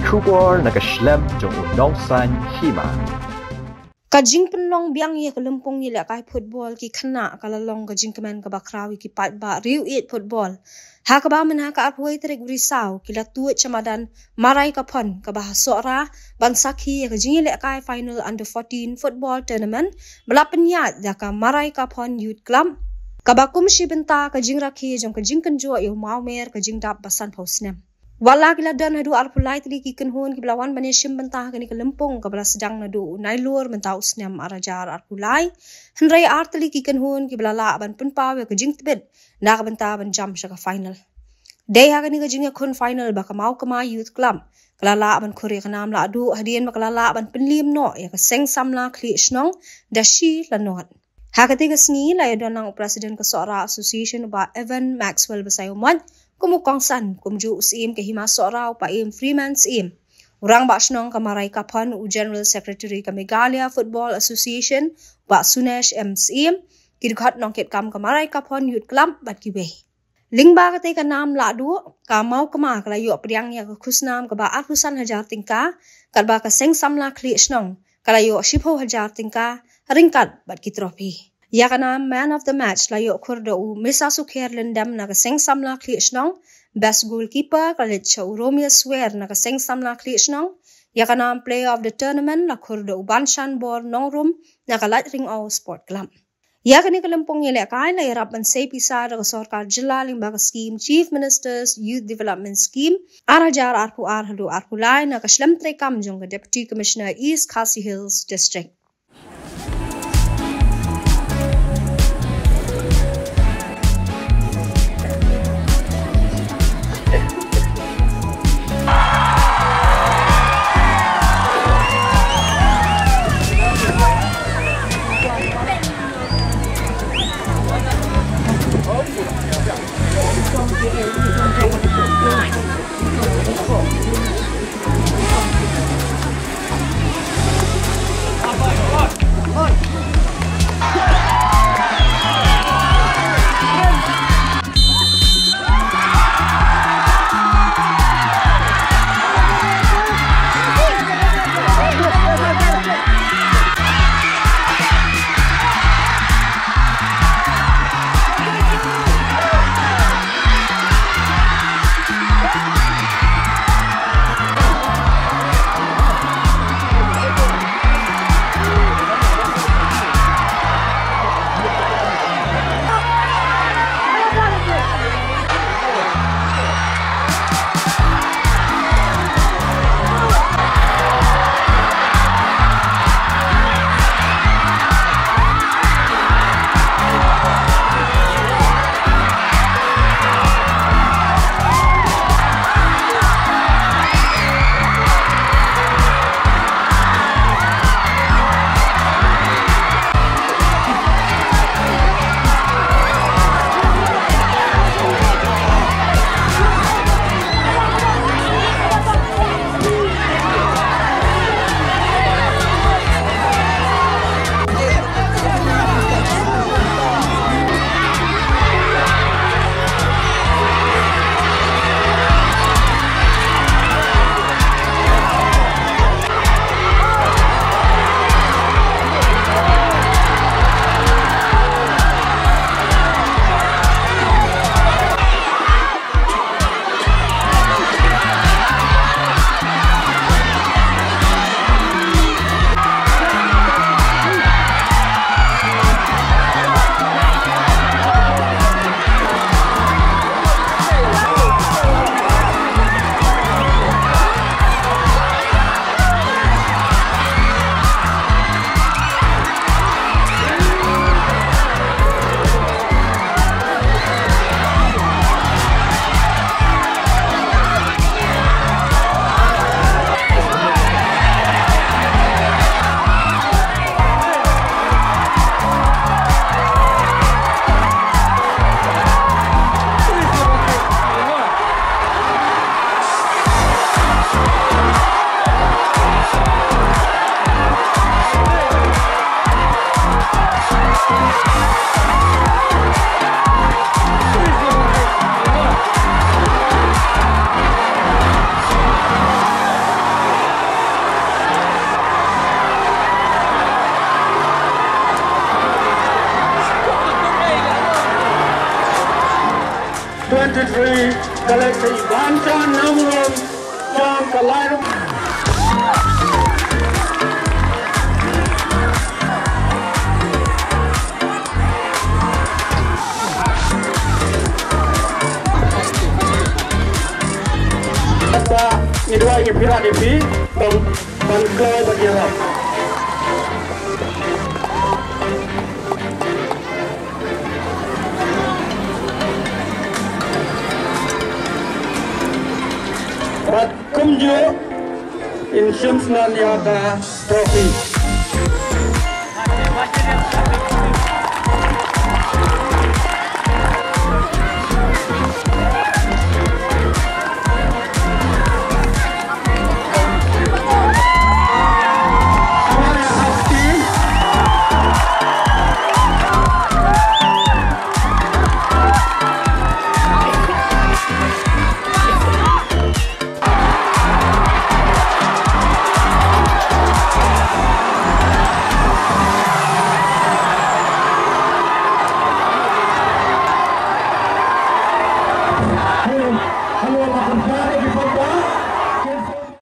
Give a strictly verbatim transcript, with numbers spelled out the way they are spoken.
Khubor na ka shlem jong u nongsan hima. Ka jingpynlong biang ïa ka lympung ïalehkai football ki khynnah ka la long ka jingkmen kaba khraw ïa ki paidbah riew ïeit football. Ha kaba mynta ka arphew tarik u Risaw ki la tuid sha madan Marai Kaphon kaba ha Sohra ban sakhi ïa ka jingïalehkai final under fourteen football tournament ba la pynïaid da ka Marai Kaphon Youth Club, kaba kum shi bynta ka jingrakhe jong ka jingkynjoh ïa u mawmer ka jingdap ba sanphew snem. Wat la ki la don haduh arphew lai tylli ki kynhun kiba la wan ban ïashim bynta ha kane ka lympung kaba la sdang naduh u Nailur mynta u snem ar hajar arphew lai, hynrei ar tylli ki kynhun kiba la lah ban pynpaw ïa ka jingtbit na ka bynta ban jam sha ka final. Dei ha kane ka jingïakhun final ba ka Mawkma Youth Club ka la lah ban khur ïa ka nam lahduh hadien ba ka la lah ban pynliem noh ïa ka Seng Samla Khlieh Shnong da shi la nod. Ha katei ka sngi la ïadon lang u President ka Sohra Association u Bah Evan Maxwell Basaiawmoit kum u kongsan, kumjuh u Syiem ka Hima Sohra u Paiem Freeman Syiem, u Rangbah Shnong ka Marai Kaphon, u General Secretary ka Meghalaya Football Association u Bah Sunesh M Syiem, ki dkhot nongkitkam ka Marai Kaphon Youth Club bad kiwei. Lyngba katei ka nam lahduh, ka Mawkma ka la ïoh pdiang ïa ka khusnam kaba arphew san hajar tyngka, katba ka Seng Samla Khlieh Shnong ka la ïoh shiphew hajar tyngka, ryngkat bad ki trophy. Ïa ka nam Man of the Match la ïoh khur da u Misa Sukher Lyndem na ka Seng Samla Khlieh Shnong, Best Goalkeeper ka la leit sha u Romeo Swer na ka Seng Samla Khlieh Shnong, ïa ka nam Player of the Tournament la khur da u Banshan Bor Nongrum na ka Laitryngaw Sport Club. Ïa kane ka lympung ïalehkai la ïarap ban sei pisa da ka sorkar jylla lyngba ka skim Chief Minister's Youth Development Scheme ar hajar arphew ar haduh arphew lai na ka shlem treikam jong ka Deputy Commissioner East Khasi Hills District. Anton Namlon, John Kalai. Ba ngi duwai ngi pyrshah ïa phi ban ban kloi ban ïarap. Bad kumjuh in shim snem ïa ka trophy.